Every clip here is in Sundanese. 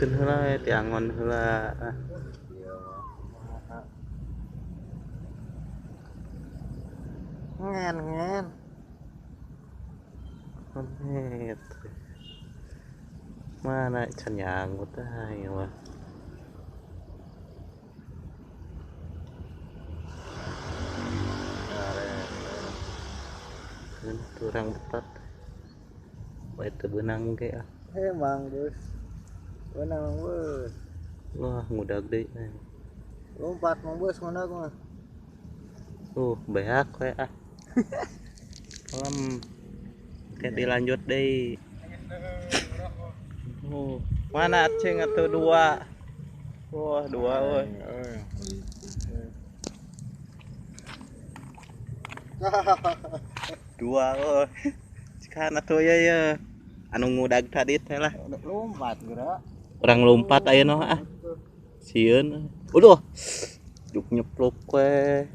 Keun heula tiangon heula. Ngen ngen. Amit. Mana can nyanggut ah ieu mah. Keun turang betot. Bae teu beunang ge ah. Emang bos. Beunang bos. Wah, ngudag deui. Lompat mang bos ngudag mah. Beak we ah. Kalem. Oke, dilanjut deui. Mana cing atuh dua. Wah, dua euy. Dua euy. Cikan atuh ye ye. Anu ngudag tadi teh lah. Lompat geura. Urang lompat ayeuna ah. Sieun. Uduh. Juk nyeplok we.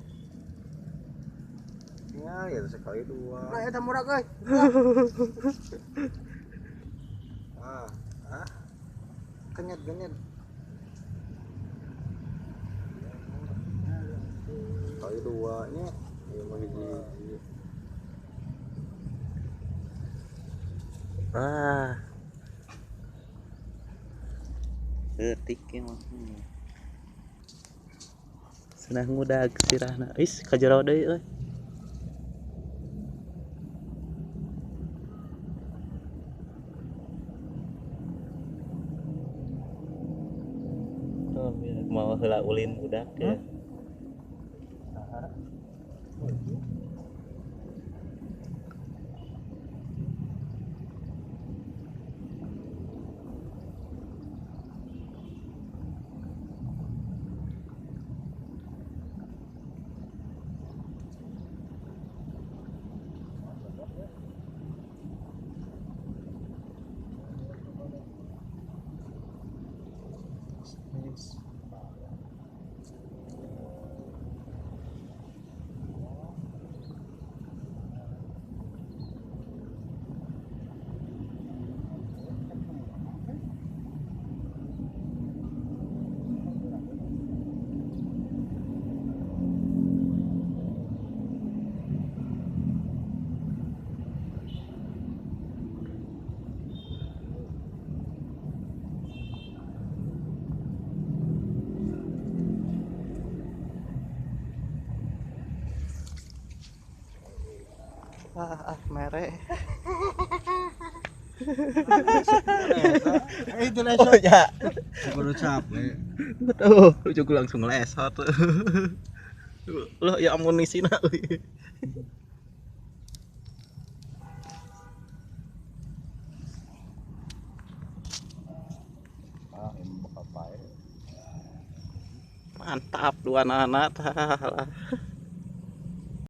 Ya, ya sekali dua. Nah, eta murag euy. Ah. Kenyet kenyet. Sekali dua nya, ieu mah hiji. Ah. Leutik ieu mah. Senah ngudag sirahna. Is ka jero deui euy. Mau heula ulin budak ya. Ah, mere. Itu lesot. Oh ya. Baru capek. Betul, juga langsung lesot. Loh, ya amunisi na euy. Ah, ini bakal pae. Mantap dua anak-anak.